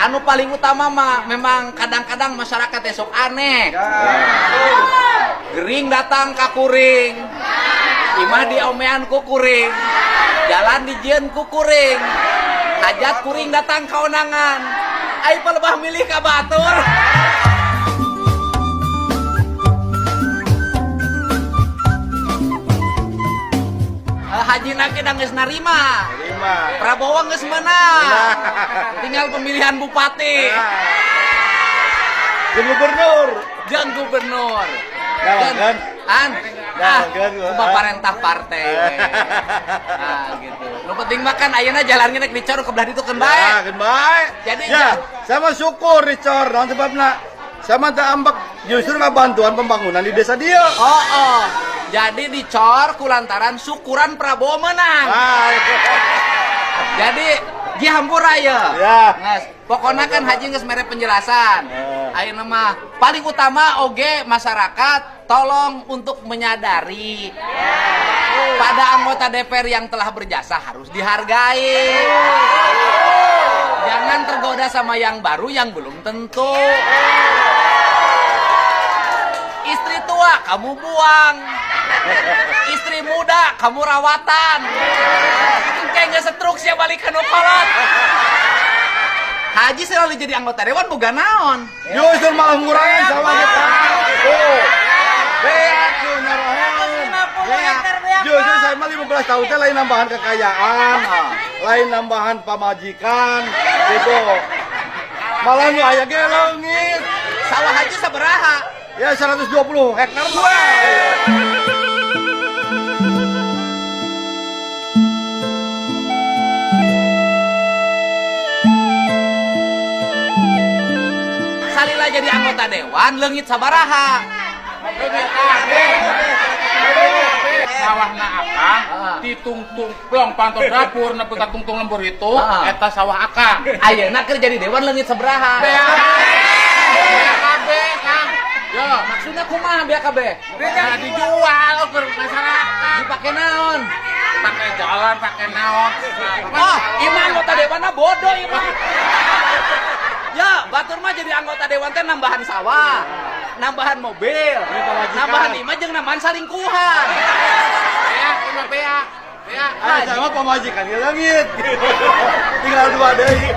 Anu paling utama mah memang kadang-kadang masyarakat esok aneh. Gering datang ka kuring. Imah diomean ku kuring. Jalan dijieun ku kuring. Hajat kuring datang ka ondangan. Ai palebah milih ka batur. Haji Naki geus narima. Terima. Prabowo geus menang. Tinggal pemilihan bupati. Jeung gubernur. Jeung gubernur. Kan. An. Ah, Kan. kumaha parentah partai we. Nah, gitu. Nu penting mah kan ayeuna jalan rek dicor ke belah ditu keun bae. Ya, keun bae. Jadi ya, sama syukur dicor naon sebabna sama teu ambek justru ngabantuan pembangunan di desa dia. Oh. Jadi dicor kulantaran syukuran Prabowo menang. Ah, Jadi ji hampura ya. Ya. Nges, pokoknya kan haji geus mere penjelasan. Ayeuna mah paling utama oge masyarakat tolong untuk menyadari pada anggota DPR yang telah berjasa harus dihargai. Jangan tergoda sama yang baru yang belum tentu. Istri tua kamu buang. Istri muda kamu rawatan. Kayak nggak setruk sih balik ke kolot. Haji selalu jadi anggota dewan boga naon. Justru malah ngurangan sama kita. Oh. Beak tuh nyarahan. 50 hektar beak. Justru saya mah 15 tahun teh lain nambahan kekayaan, lain nambahan pamajikan, gitu. Malah nu aya ge leungit. Sawah haji sabaraha? Ya 120 hektar we. Salila jadi anggota dewan leungit sabaraha? Sawahna akang ditungtung plong panto dapur nepi ka tungtung lembur itu eta sawah akang. Ayeuna keur jadi dewan leungit sabaraha? BAKB, Kang. Yo, Maksudnya kumaha BAKB? nah, dijual ke masyarakat. Dipake naon? Pakai jalan, pakai naon. Oh, imah anggota dewanna bodoh imah. Ya, batur mah jadi anggota dewan teh nambahan sawah, nambahan mobil, nambahan imah jeung nambahan salingkuhan. Beak, imah beak. Beak. Ah, sama pamajikan ge leungit. Tinggal dua deui.